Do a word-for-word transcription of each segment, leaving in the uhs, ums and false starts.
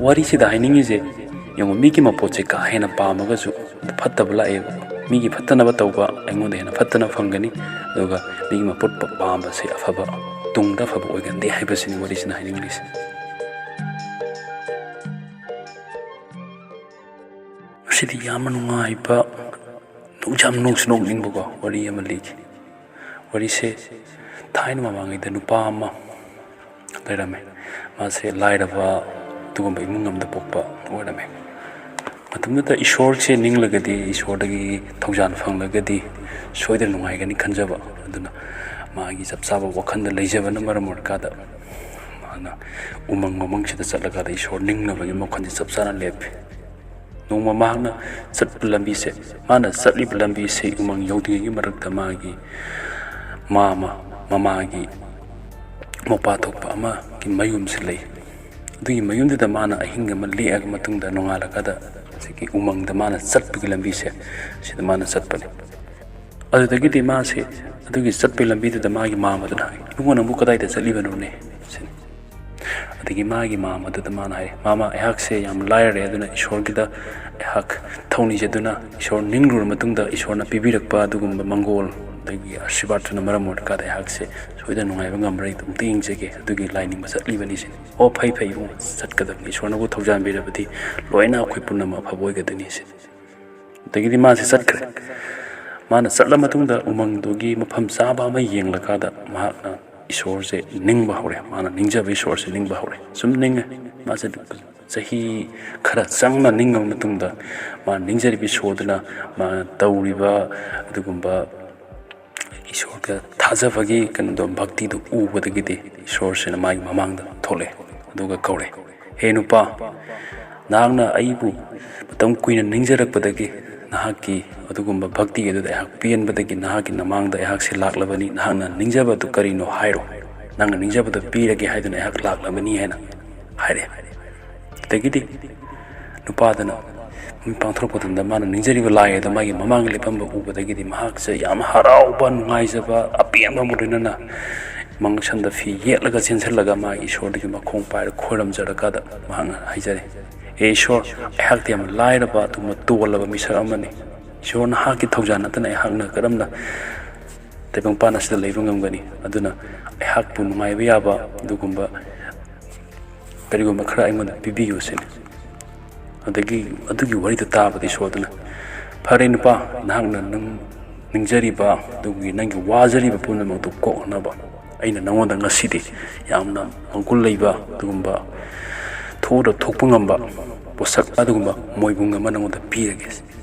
ꯋꯥꯔꯤꯁꯤꯗ ꯍꯥꯏꯅꯤꯡꯉꯤꯁꯦ, ꯌꯦꯡꯉꯨ, ꯃꯤꯒꯤ ꯃꯄꯣꯠꯁꯦ ꯀꯥ ꯍꯦꯟꯅ ꯄꯥꯝꯃꯒꯁꯨ ꯐꯠꯇꯕ ꯂꯥꯛꯑꯦꯕ꯫ ꯃꯤꯒꯤ ꯐꯠꯇꯅꯕ ꯇꯧꯕ ꯑꯩꯉꯣꯟꯗ ꯍꯦꯟꯅ ꯐꯠꯇꯅ ꯐꯪꯒꯅꯤ, ꯑꯗꯨꯒ ꯃꯤꯒꯤ ꯃꯄꯣꯠ ꯄꯥꯝꯕꯁꯦ ꯑꯐꯕ, ꯇꯨꯡꯗ ꯑꯐꯕ ꯑꯣꯏꯒꯟꯗꯦ ꯍꯥꯏꯕꯁꯤꯅꯤ ꯋꯥꯔꯤꯁꯤꯅ ꯍꯥꯏꯅꯤꯡꯂꯤꯁꯦ꯫ ꯃꯁꯤꯗꯤ ꯌꯥꯝꯅ ꯅꯨꯡꯉꯥꯏꯕ, ꯅꯣꯛ-, ꯌꯥꯝ ꯅꯣꯛꯁꯨ ꯅꯣꯛꯅꯤꯡꯕꯀꯣ ꯋꯥꯔꯤ ꯑꯃ ꯂꯤꯒꯦ꯫ ꯋꯥꯔꯤꯁꯦ ꯊꯥꯏꯅ ꯃꯃꯥꯡꯉꯩꯗ ꯅꯨꯄꯥ ꯑꯃ ꯂꯩꯔꯝꯃꯦ꯫ ꯃꯥꯁꯦ ꯂꯥꯏꯔꯕ ꯑꯗꯨꯒꯨꯝꯕ ꯏꯃꯨꯡ ꯑꯃꯗ ꯄꯣꯛꯄ ꯑꯣꯏꯔꯝꯃꯦ꯫ ꯃꯇꯝꯗꯨꯗ ꯏꯁꯣꯔꯁꯦ ꯅꯤꯡꯂꯒꯗꯤ, ꯏꯁꯣꯔꯗꯒꯤ ꯊꯧꯖꯥꯜ ꯐꯪꯂꯒꯗꯤ ꯁꯣꯏꯗꯅ ꯅꯨꯡꯉꯥꯏꯒꯅꯤ ꯈꯟꯖꯕ꯫ ꯑꯗꯨꯅ ꯃꯥꯒꯤ ꯆꯞ ꯆꯥꯕ ꯋꯥꯈꯜꯗ ꯂꯩꯖꯕꯅ ꯃꯔꯝ ꯑꯣꯏꯔꯀꯥꯟꯗ ꯃꯥꯅ ꯎꯃꯪ ꯋꯥꯃꯪꯁꯤꯗ ꯆꯠꯂꯀꯥꯟꯗ ꯏꯁꯣꯔ ꯅꯤꯡꯅꯕꯒꯤ ꯋꯥꯈꯜꯁꯦ ꯆꯞ ꯆꯥꯅ ꯂꯦꯞꯄꯦ꯫ ꯅꯣꯡꯃ ꯃꯍꯥꯛꯅ ꯆꯠꯄ ꯂꯝꯕꯤꯁꯦ, ꯃꯥꯅ ꯆꯠꯂꯤꯕ ꯂꯝꯕꯤꯁꯦ ꯎꯃꯪ ꯌꯧꯗ꯭ꯔꯤꯉꯩꯒꯤ ꯃꯔꯛꯇ ꯃꯥꯒꯤ ꯃꯥꯃ, ꯃꯃꯥꯒꯤ ꯃꯧꯄꯥ ꯊꯣꯛꯄ ꯑꯃꯒꯤ ꯃꯌꯨꯝꯁꯦ ꯂꯩ꯫ ꯑꯗꯨꯒꯤ ꯃꯌꯨꯝꯗꯨꯗ ꯃꯥꯅ ꯑꯍꯤꯡ ꯑꯃ ꯂꯦꯛꯑꯒ ꯃꯇꯨꯡꯗ ꯅꯣꯡꯉꯥꯜꯂꯀꯥꯟꯗ ꯍꯧꯖꯤꯛꯀꯤ ꯎꯃꯪꯗ ꯃꯥꯅ ꯆꯠꯄꯒꯤ ꯂꯝꯕꯤꯁꯦ, ꯁꯤꯗ ꯃꯥꯅ ꯆꯠꯄꯅꯤ꯫ ꯑꯗꯨꯗꯒꯤꯗꯤ ꯃꯥꯁꯦ ꯑꯗꯨꯒꯤ ꯆꯠꯄꯒꯤ ꯂꯝꯕꯤꯗꯨꯗ ꯃꯥꯒꯤ ꯃꯥꯃꯗꯨꯅ ꯍꯥꯏ, "ꯏꯕꯨꯡꯉꯣ, ꯅꯪꯕꯨ ꯀꯗꯥꯏꯗ ꯆꯠꯂꯤꯕꯅꯣꯅꯦ?" ꯁꯤꯅꯤ꯫ ꯑꯗꯒꯤ ꯃꯥꯒꯤ ꯃꯥꯃꯗꯨꯗ ꯃꯥꯅ ꯍꯥꯏ, "ꯃꯥꯃ, ꯑꯩꯍꯥꯛꯁꯦ ꯌꯥꯝ ꯂꯥꯏꯔꯔꯦ, ꯑꯗꯨꯅ ꯏꯁꯣꯔꯒꯤꯗ ꯑꯩꯍꯥꯛ ꯊꯧꯅꯤꯖꯗꯨꯅ ꯏꯁꯣꯔ ꯅꯤꯡꯂꯨꯔ ꯃꯇꯨꯡꯗ ꯏꯁꯣꯔꯅ ꯄꯤꯕꯤꯔꯛꯄ ꯑꯗꯨꯒꯨꯝꯕ ꯃꯪꯒꯣꯜ ꯑꯗꯒꯤ ꯑꯥꯁꯤꯔꯕꯥꯗꯇꯨꯅ ꯃꯔꯝ ꯑꯣꯏꯔꯀꯥꯟꯗ ꯑꯩꯍꯥꯛꯁꯦ ꯁꯣꯏꯗꯅ ꯅꯨꯡꯉꯥꯏꯕ ꯉꯝꯕ꯭ꯔꯥ ꯑꯝꯇ ꯌꯦꯡꯖꯒꯦ, ꯑꯗꯨꯒꯤ ꯂꯥꯏ ꯅꯤꯡꯕ ꯆꯠꯂꯤꯕꯅꯤ" ꯁꯤꯅꯤ꯫ "ꯑꯣ, ꯐꯩ ꯐꯩ ꯏꯕꯨꯡꯉꯣ, ꯆꯠꯀꯗꯕꯅꯤ, ꯏꯁꯣꯔꯅꯕꯨ ꯊꯧꯖꯥꯟꯕꯤꯔꯕꯗꯤ ꯂꯣꯏꯅ ꯑꯩꯈꯣꯏ ꯄꯨꯝꯅꯃꯛ ꯑꯐꯕ ꯑꯣꯏꯒꯗꯣꯏꯅꯤ" ꯁꯤꯅꯤ꯫ ꯑꯗꯒꯤꯗꯤ ꯃꯥꯁꯦ ꯆꯠꯈ꯭ꯔꯦ꯫ ꯃꯥꯅ ꯆꯠꯂ ꯃꯇꯨꯡꯗ ꯎꯃꯪꯗꯨꯒꯤ ꯃꯐꯝ ꯆꯥꯕ ꯑꯃ ꯌꯦꯡꯂꯀꯥꯟꯗ ꯃꯍꯥꯛꯅ ꯏꯁꯣꯔꯁꯦ ꯅꯤꯡꯕ ꯍꯧꯔꯦ꯫ ꯃꯥꯅ ꯅꯤꯡꯖꯕ ꯏꯁꯣꯔꯁꯦ ꯅꯤꯡꯕ ꯍꯧꯔꯦ꯫ ꯁꯨꯝ ꯅꯤꯡꯉꯦ꯫ ꯃꯥꯁꯦ ꯆꯍꯤ ꯈꯔ ꯆꯪꯅ ꯅꯤꯡꯉꯕ ꯃꯇꯨꯡꯗ ꯃꯥꯅ ꯅꯤꯡꯖꯔꯤꯕ ꯏꯁꯣꯔꯗꯨꯅ ꯃꯥꯅ ꯇꯧꯔꯤꯕ ꯑꯗꯨꯒꯨꯝꯕ ꯏꯁꯣꯔꯗ ꯊꯥꯖꯕꯒꯤ ꯀꯩꯅꯣꯗꯣ, ꯚꯛꯇꯤꯗꯣ ꯎꯕꯗꯒꯤꯗꯤ ꯏꯁꯣꯔꯁꯤꯅ ꯃꯥꯒꯤ ꯃꯃꯥꯡꯗ ꯊꯣꯛꯂꯛꯑꯦ꯫ ꯑꯗꯨꯒ ꯀꯧꯔꯦ, "ꯍꯦ ꯅꯨꯄꯥ, ꯅꯍꯥꯛꯅ ꯑꯩꯕꯨ ꯃꯇꯝ ꯀꯨꯏꯅ ꯅꯤꯡꯖꯔꯛꯄꯗꯒꯤ, ꯅꯍꯥꯛꯀꯤ ꯑꯗꯨꯒꯨꯝꯕ ꯚꯛꯇꯤ ꯑꯗꯨꯗ ꯑꯩꯍꯥꯛ ꯄꯦꯟꯕꯗꯒꯤ ꯅꯍꯥꯛꯀꯤ ꯅꯃꯥꯡꯗ ꯑꯩꯍꯥꯛꯁꯦ ꯂꯥꯛꯂꯕꯅꯤ꯫ ꯅꯍꯥꯛꯅ ꯅꯤꯡꯖꯕꯗꯨ ꯀꯔꯤꯅꯣ ꯍꯥꯏꯔꯣ꯫ ꯅꯪꯅ ꯅꯤꯡꯖꯕꯗꯣ ꯄꯤꯔꯒꯦ ꯍꯥꯏꯗꯨꯅ ꯑꯩꯍꯥꯛ ꯂꯥꯛꯂꯕꯅꯤ" ꯍꯥꯏꯅ ꯍꯥꯏꯔꯛꯑꯦ꯫ ꯑꯗꯒꯤꯗꯤ ꯅꯨꯄꯥꯗꯨꯅ ꯃꯤꯠ ꯄꯥꯡꯊꯣꯔꯛꯄ ꯃꯇꯝꯗ ꯃꯥꯅ ꯅꯤꯡꯖꯔꯤꯕ ꯂꯥꯏ ꯑꯗꯨ ꯃꯥꯒꯤ ꯃꯃꯥꯡꯗ ꯂꯦꯞꯄꯝꯕ ꯎꯕꯗꯒꯤꯗꯤ ꯃꯍꯥꯛꯁꯦ ꯌꯥꯝ ꯍꯔꯥꯎꯕ, ꯅꯨꯡꯉꯥꯏꯖꯕ, ꯑꯄꯦꯟꯕ ꯑꯃꯒ ꯂꯣꯏꯅꯅ ꯃꯉꯛꯁꯝꯗ ꯐꯤ ꯌꯦꯠꯂꯒ ꯆꯦꯟꯁꯤꯜꯂꯒ ꯃꯥꯒꯤ ꯏꯁꯣꯔꯗꯨꯒꯤ ꯃꯈꯣꯡ ꯄꯥꯏꯔ ꯈꯣꯏꯔꯝꯖꯔꯀꯥꯟꯗ ꯃꯍꯥꯛꯅ ꯍꯥꯏꯖꯔꯦ, "ꯑꯦ ꯏꯁꯣꯔ, ꯑꯩꯍꯥꯛꯇꯤ ꯌꯥꯝ ꯂꯥꯏꯔꯕ ꯑꯗꯨꯒꯨꯝꯕ ꯇꯣꯜꯂꯕ ꯃꯤꯁꯛ ꯑꯃꯅꯤ꯫ ꯏꯁꯣꯔ, ꯅꯍꯥꯛꯀꯤ ꯊꯧꯖꯥꯜ ꯅꯠꯇꯅ ꯑꯩꯍꯥꯛꯅ ꯀꯔꯝꯅ ꯇꯥꯏꯕꯪꯄꯥꯟ ꯑꯁꯤꯗ ꯂꯩꯕ ꯉꯝꯒꯅꯤ? ꯑꯗꯨꯅ ꯑꯩꯍꯥꯛꯄꯨ ꯅꯨꯡꯉꯥꯏꯕ ꯌꯥꯕ ꯑꯗꯨꯒꯨꯝꯕ ꯀꯔꯤꯒꯨꯝꯕ ꯈꯔ ꯑꯩꯉꯣꯟꯗ ꯄꯤꯕꯤꯌꯨ" ꯁꯤꯅꯤ꯫ ꯑꯗꯒꯤ ꯑꯗꯨꯒꯤ ꯋꯥꯔꯤꯗꯨ ꯇꯥꯕꯗ ꯏꯁꯣꯔꯗꯨꯅ, "ꯐꯔꯦ ꯅꯨꯄꯥ, ꯅꯍꯥꯛꯅ ꯅꯪ ꯅꯤꯡꯖꯔꯤꯕ ꯑꯗꯨꯒꯤ ꯅꯪꯒꯤ ꯋꯥꯖꯔꯤꯕ ꯄꯨꯝꯅꯃꯛꯇꯨ ꯀꯣꯛꯅꯕ ꯑꯩꯅ ꯅꯉꯣꯟꯗ ꯉꯁꯤꯗꯤ ꯌꯥꯝꯅ ꯃꯒꯨꯟ ꯂꯩꯕ ꯑꯗꯨꯒꯨꯝꯕ ꯊꯣꯛꯑꯗ ꯊꯣꯛꯄ ꯉꯝꯕ ꯄꯣꯠꯁꯛ ꯑꯗꯨꯒꯨꯝꯕ ꯃꯣꯏꯕꯨꯡ ꯑꯃ ꯅꯉꯣꯟꯗ ꯄꯤꯔꯒꯦ꯫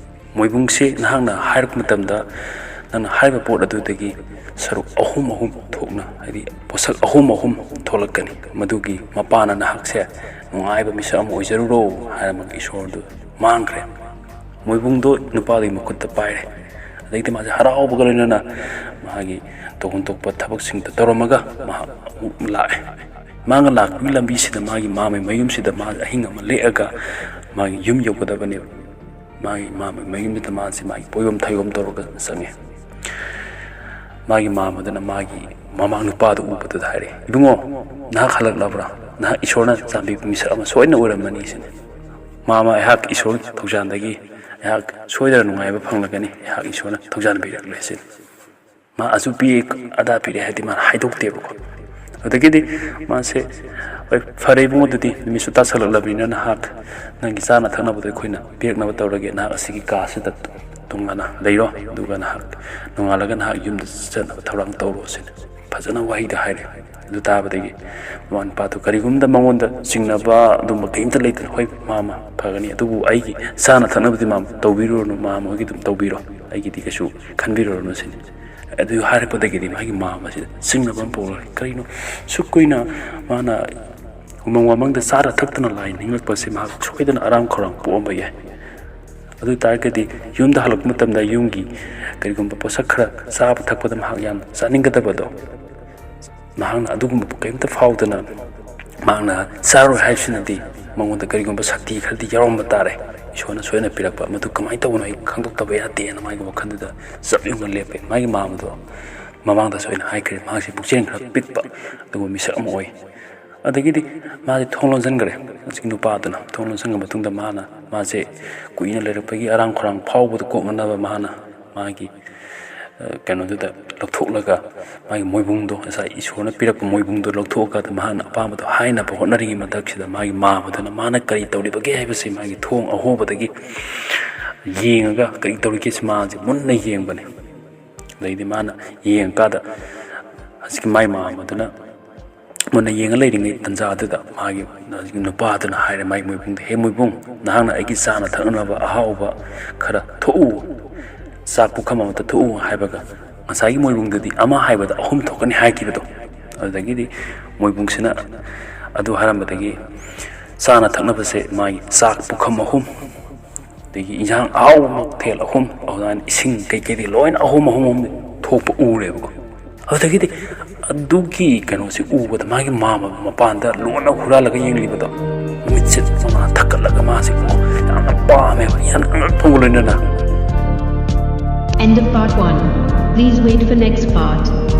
ꯃꯣꯏꯕꯨꯡꯁꯦ ꯅꯍꯥꯛꯅ ꯍꯥꯏꯔꯛꯄ ꯃꯇꯝꯗ ꯅꯪꯅ ꯍꯥꯏꯔꯤꯕ ꯄꯣꯠ ꯑꯗꯨꯗꯒꯤ ꯁꯔꯨꯛ ꯑꯍꯨꯝ ꯑꯍꯨꯝ ꯊꯣꯛꯅ, ꯍꯥꯏꯗꯤ ꯄꯣꯠꯁꯛ ꯑꯍꯨꯝ ꯑꯍꯨꯝ ꯊꯣꯛꯂꯛꯀꯅꯤ꯫ ꯃꯗꯨꯒꯤ ꯃꯄꯥꯅ ꯅꯍꯥꯛꯁꯦ ꯅꯨꯡꯉꯥꯏꯕ ꯃꯤꯁꯛ ꯑꯃ ꯑꯣꯏꯖꯔꯨꯔꯣ" ꯍꯥꯏꯔꯝꯃꯒ ꯏꯁꯣꯔꯗꯨ ꯃꯥꯡꯈ꯭ꯔꯦ꯫ ꯃꯣꯏꯕꯨꯡꯗꯣ ꯅꯨꯄꯥꯗꯨꯒꯤ ꯃꯈꯨꯠꯇ ꯄꯥꯏꯔꯦ꯫ ꯑꯗꯩꯗꯤ ꯃꯥꯁꯦ ꯍꯔꯥꯎꯕꯒ ꯂꯣꯏꯅꯅ ꯃꯥꯒꯤ ꯇꯧꯐꯝ ꯊꯣꯛꯄ ꯊꯕꯛꯁꯤꯡꯗ ꯇꯧꯔꯝꯃꯒ ꯃꯍꯥꯛ ꯑꯃꯨꯛ ꯂꯥꯛꯑꯦ꯫ ꯃꯥꯅ ꯂꯥꯛꯄꯒꯤ ꯂꯝꯕꯤꯁꯤꯗ ꯃꯥꯒꯤ ꯃꯥꯝꯃꯩ ꯃꯌꯨꯝꯁꯤꯗ ꯃꯥ ꯑꯍꯤꯡ ꯑꯃ ꯂꯦꯛꯑꯒ ꯃꯥꯒꯤ ꯌꯨꯝ ꯌꯧꯒꯗꯕꯅꯦꯕ꯫ ꯃꯥꯒꯤ ꯃꯥꯝꯃꯩ ꯃꯌꯨꯝꯗꯨꯗ ꯃꯥꯁꯦ ꯃꯥꯒꯤ ꯄꯣꯏꯌꯣꯝ ꯊꯥꯌꯣꯝ ꯇꯧꯔꯒ ꯆꯪꯉꯦ꯫ ꯃꯥꯒꯤ ꯃꯥꯝꯃꯗꯨꯅ ꯃꯥꯒꯤ ꯃꯃꯥ ꯅꯨꯄꯥꯗꯨ ꯎꯕꯗꯨꯗ ꯍꯥꯏꯔꯦ, "ꯏꯕꯨꯡꯉꯣ, ꯅꯍꯥꯛ ꯍꯜꯂꯛꯂꯕ꯭ꯔꯥ? ꯅꯍꯥꯛ ꯏꯁꯣꯔꯅ ꯆꯥꯟꯕꯤꯕ ꯃꯤꯁꯛ ꯑꯃ ꯁꯣꯏꯗꯅ ꯑꯣꯏꯔꯝꯃꯅꯤ" ꯁꯤꯅꯤ꯫ "ꯃꯥꯝꯃ, ꯑꯩꯍꯥꯛ ꯏꯁꯣꯔ ꯊꯧꯖꯥꯟꯗꯒꯤ ꯑꯩꯍꯥꯛ ꯁꯣꯏꯗꯅ ꯅꯨꯡꯉꯥꯏꯕ ꯐꯪꯂꯒꯅꯤ, ꯑꯩꯍꯥꯛ ꯏꯁꯣꯔꯅ ꯊꯧꯖꯥꯟꯕꯤꯔꯛꯂꯦ" ꯁꯤꯅꯤ꯫ ꯃꯥ ꯑꯁꯨꯛ ꯄꯤꯔꯦ, ꯑꯗꯥ ꯄꯤꯔꯦ ꯍꯥꯏꯗꯤ ꯃꯥꯅ ꯍꯥꯏꯗꯣꯛꯇꯦꯕꯀꯣ꯫ ꯑꯗꯒꯤꯗꯤ ꯃꯥꯁꯦ, "ꯍꯣꯏ, ꯐꯔꯦ ꯏꯕꯨꯡꯉꯣ, ꯑꯗꯨꯗꯤ ꯅꯨꯃꯤꯠꯁꯨ ꯇꯥꯁꯜꯂꯛꯂꯕꯅꯤꯅ ꯅꯍꯥꯛ ꯅꯪꯒꯤ ꯆꯥꯅ ꯊꯛꯅꯕꯗꯣ ꯑꯩꯈꯣꯏꯅ ꯄꯤꯔꯛꯅꯕ ꯇꯧꯔꯒꯦ, ꯅꯍꯥꯛ ꯑꯁꯤꯒꯤ ꯀꯥꯁꯤꯗ ꯇꯣꯉꯥꯟꯅ ꯂꯩꯔꯣ, ꯑꯗꯨꯒ ꯅꯍꯥꯛ ꯅꯣꯡꯉꯥꯜꯂꯒ ꯅꯍꯥꯛ ꯌꯨꯝꯗ ꯆꯠꯅꯕ ꯊꯧꯔꯥꯡ ꯇꯧꯔꯣ" ꯁꯤꯅꯤ꯫ ꯐꯖꯅ ꯋꯥꯍꯩꯗ ꯍꯥꯏꯔꯦ꯫ ꯑꯗꯨ ꯇꯥꯕꯗꯒꯤ ꯃꯃꯥ ꯅꯨꯄꯥꯗꯨ ꯀꯔꯤꯒꯨꯝꯕꯗ ꯃꯉꯣꯟꯗ ꯆꯤꯡꯅꯕ ꯑꯗꯨꯝꯕ ꯀꯔꯤꯝꯇ ꯂꯩꯇꯅ, "ꯍꯣꯏ ꯃꯥꯃ, ꯐꯒꯅꯤ, ꯑꯗꯨꯕꯨ ꯑꯩꯒꯤ ꯆꯥꯅ ꯊꯛꯅꯕꯗꯤ ꯃꯥꯃ ꯇꯧꯕꯤꯔꯨꯔꯅꯨ, ꯃꯥꯃ ꯍꯣꯏꯒꯤ ꯑꯗꯨꯝ ꯇꯧꯕꯤꯔꯣ, ꯑꯩꯒꯤꯗꯤ ꯀꯩꯁꯨ ꯈꯟꯕꯤꯔꯨꯔꯅꯨ" ꯁꯤꯅꯤ꯫ ꯑꯗꯨ ꯍꯥꯏꯔꯛꯄꯗꯒꯤꯗꯤ ꯃꯥꯒꯤ ꯃꯥꯃꯁꯤꯗ ꯆꯤꯡꯅꯕ ꯑꯃ ꯄꯣꯛꯂꯛꯑꯦ꯫ ꯀꯔꯤꯅꯣ ꯁꯨꯛ ꯀꯨꯏꯅ ꯃꯥꯅ ꯎꯃꯪ ꯋꯥꯃꯪꯗ ꯆꯥꯔ ꯊꯛꯇꯅ ꯂꯥꯏ ꯅꯤꯡꯂꯛꯄꯁꯦ ꯃꯍꯥꯛ ꯁꯣꯏꯗꯅ ꯑꯔꯥꯝ ꯈꯧꯔꯥꯡ ꯄꯣꯛꯑꯝꯕ ꯌꯥꯏ꯫ ꯑꯗꯨ ꯑꯣꯏ ꯇꯥꯔꯒꯗꯤ ꯌꯨꯝꯗ ꯍꯜꯂꯛꯄ ꯃꯇꯝꯗ ꯌꯨꯝꯒꯤ ꯀꯔꯤꯒꯨꯝꯕ ꯄꯣꯠꯁꯛ ꯈꯔ ꯆꯥꯕ ꯊꯛꯄꯗ ꯃꯍꯥꯛ ꯌꯥꯝ ꯆꯥꯅꯤꯡꯒꯗꯕꯗꯣ, ꯃꯍꯥꯛꯅ ꯑꯗꯨꯒꯨꯝꯕ ꯀꯔꯤꯝꯇ ꯐꯥꯎꯗꯅ ꯃꯍꯥꯛꯅ ꯆꯥꯔꯣꯏ ꯍꯥꯏꯕꯁꯤꯅꯗꯤ ꯃꯉꯣꯟꯗ ꯀꯔꯤꯒꯨꯝꯕ ꯁꯛꯇꯤ ꯈꯔꯗꯤ ꯌꯥꯎꯔꯝꯕ ꯇꯥꯔꯦ꯫ ꯏꯁꯣꯔꯅ ꯁꯣꯏꯅ ꯄꯤꯔꯛꯄ, ꯃꯗꯨ ꯀꯃꯥꯏꯅ ꯇꯧꯕꯅꯣ ꯑꯩ ꯈꯪꯗꯣꯛꯇꯕ ꯌꯥꯗꯦꯅ ꯃꯥꯒꯤ ꯋꯥꯈꯜꯗꯨꯗ ꯆꯞ ꯌꯨꯡꯅ ꯂꯦꯞꯄꯦ꯫ ꯃꯥꯒꯤ ꯃꯥꯝꯃꯗꯣ ꯃꯃꯥꯡꯗꯁꯨ ꯑꯩꯅ ꯍꯥꯏꯈ꯭ꯔꯦ, ꯃꯍꯥꯛꯁꯦ ꯄꯨꯛꯆꯦꯜ ꯈꯔ ꯄꯤꯛꯄ ꯑꯗꯨꯒꯨꯝꯕ ꯃꯤꯁꯛ ꯑꯃ ꯑꯣꯏ꯫ ꯑꯗꯒꯤꯗꯤ ꯃꯥꯁꯦ ꯊꯣꯡ ꯂꯣꯟꯁꯤꯟꯈ꯭ꯔꯦ꯫ ꯍꯧꯖꯤꯛꯀꯤ ꯅꯨꯄꯥꯗꯨꯅ ꯊꯣꯡ ꯂꯣꯟꯁꯤꯟꯈ꯭ꯔ ꯃꯇꯨꯡꯗ ꯃꯥꯅ, ꯃꯥꯁꯦ ꯀꯨꯏꯅ ꯂꯩꯔꯛꯄꯒꯤ ꯑꯔꯥꯡ ꯈꯧꯔꯥꯡ ꯐꯥꯎꯕꯗ ꯀꯣꯛꯅꯅꯕ ꯃꯥꯅ ꯃꯥꯒꯤ, ꯑ, ꯀꯩꯅꯣꯗꯨꯗ ꯂꯧꯊꯣꯛꯂꯒ, ꯃꯥꯒꯤ ꯃꯣꯏꯕꯨꯡꯗꯣ, ꯉꯁꯥꯏ ꯏꯁꯣꯔꯅ ꯄꯤꯔꯛꯄ ꯃꯣꯏꯕꯨꯡꯗꯣ ꯂꯧꯊꯣꯛꯑꯒ ꯃꯥꯅ ꯑꯄꯥꯝꯕꯗꯣ ꯍꯥꯏꯅꯕ ꯍꯣꯠꯅꯔꯤꯉꯩ ꯃꯊꯛꯁꯤꯗ ꯃꯥꯒꯤ ꯃꯥꯝꯃꯗꯨꯅ ꯃꯥꯅ ꯀꯔꯤ ꯇꯧꯔꯤꯕꯒꯦ ꯍꯥꯏꯕꯁꯤ ꯃꯥꯒꯤ ꯊꯣꯡ ꯑꯍꯣꯕꯗꯒꯤ ꯌꯦꯡꯉꯒ ꯀꯔꯤ ꯇꯧꯔꯤꯒꯦ ꯁꯤ ꯃꯥꯁꯦ ꯃꯨꯟꯅ ꯌꯦꯡꯕꯅꯦ꯫ ꯑꯗꯩꯗꯤ ꯃꯥꯅ ꯌꯦꯡꯉꯀꯥꯟꯗ ꯍꯧꯖꯤꯛꯀꯤ ꯃꯥꯏ ꯃꯥꯝꯃꯗꯨꯅ ꯃꯨꯟꯅ ꯌꯦꯡꯉ ꯂꯩꯔꯤꯉꯩ ꯇꯟꯖꯥꯗꯨꯗ ꯃꯥꯒꯤ ꯍꯧꯖꯤꯛꯀꯤ ꯅꯨꯄꯥꯗꯨꯅ ꯍꯥꯏꯔꯦ ꯃꯥꯒꯤ ꯃꯣꯏꯕꯨꯡꯗ, "ꯍꯦ ꯃꯣꯏꯕꯨꯡ, ꯅꯍꯥꯛꯅ ꯑꯩꯒꯤ ꯆꯥꯅ ꯊꯛꯅꯅꯕ ꯑꯍꯥꯎꯕ ꯈꯔ ꯊꯣꯛꯎ, ꯆꯥꯛ ꯄꯨꯈꯝ ꯑꯃꯇ ꯊꯣꯛꯎ" ꯍꯥꯏꯕꯒ, ꯉꯁꯥꯏꯒꯤ ꯃꯣꯏꯕꯨꯡꯗꯨꯗꯤ ꯑꯃ ꯍꯥꯏꯕꯗ ꯑꯍꯨꯝ ꯊꯣꯛꯀꯅꯤ ꯍꯥꯏꯈꯤꯕꯗꯣ, ꯑꯗꯨꯗꯒꯤꯗꯤ ꯃꯣꯏꯕꯨꯡꯁꯤꯅ ꯑꯗꯨ ꯍꯥꯏꯔꯝꯕꯗꯒꯤ ꯆꯥꯅ ꯊꯛꯅꯕꯁꯦ ꯃꯥꯒꯤ ꯆꯥꯛ ꯄꯨꯈꯝ ꯑꯍꯨꯝ, ꯑꯗꯒꯤ ꯏꯟꯁꯥꯡ ꯑꯍꯥꯎꯕ ꯃꯊꯦꯜ ꯑꯍꯨꯝ, ꯑꯗꯨꯃꯥꯏꯅ ꯏꯁꯤꯡ ꯀꯩꯀꯩꯗꯤ ꯂꯣꯏꯅ ꯑꯍꯨꯝ ꯑꯍꯨꯝ ꯑꯍꯨꯝ ꯊꯣꯛꯄ ꯎꯔꯦꯕꯀꯣ꯫ ꯑꯗꯨꯗꯒꯤꯗꯤ ꯑꯗꯨꯒꯤ ꯀꯩꯅꯣꯁꯤ ꯎꯕꯗ ꯃꯥꯒꯤ ꯃꯥꯝꯃ ꯃꯄꯥꯟꯗ ꯂꯣꯟꯅ ꯍꯨꯔꯥꯜꯂꯒ ꯌꯦꯡꯂꯤꯕꯗꯣ, ꯃꯤꯠꯁꯦ ꯃꯥ ꯊꯛꯀꯠꯂꯒ ꯃꯥꯁꯦ ꯌꯥꯝꯅ ꯄꯥꯝꯃꯦꯕ, ꯌꯥꯝꯅ ꯑꯉꯛꯄꯒ ꯂꯣꯏꯅꯅ꯫ End of part one. Please wait for next part.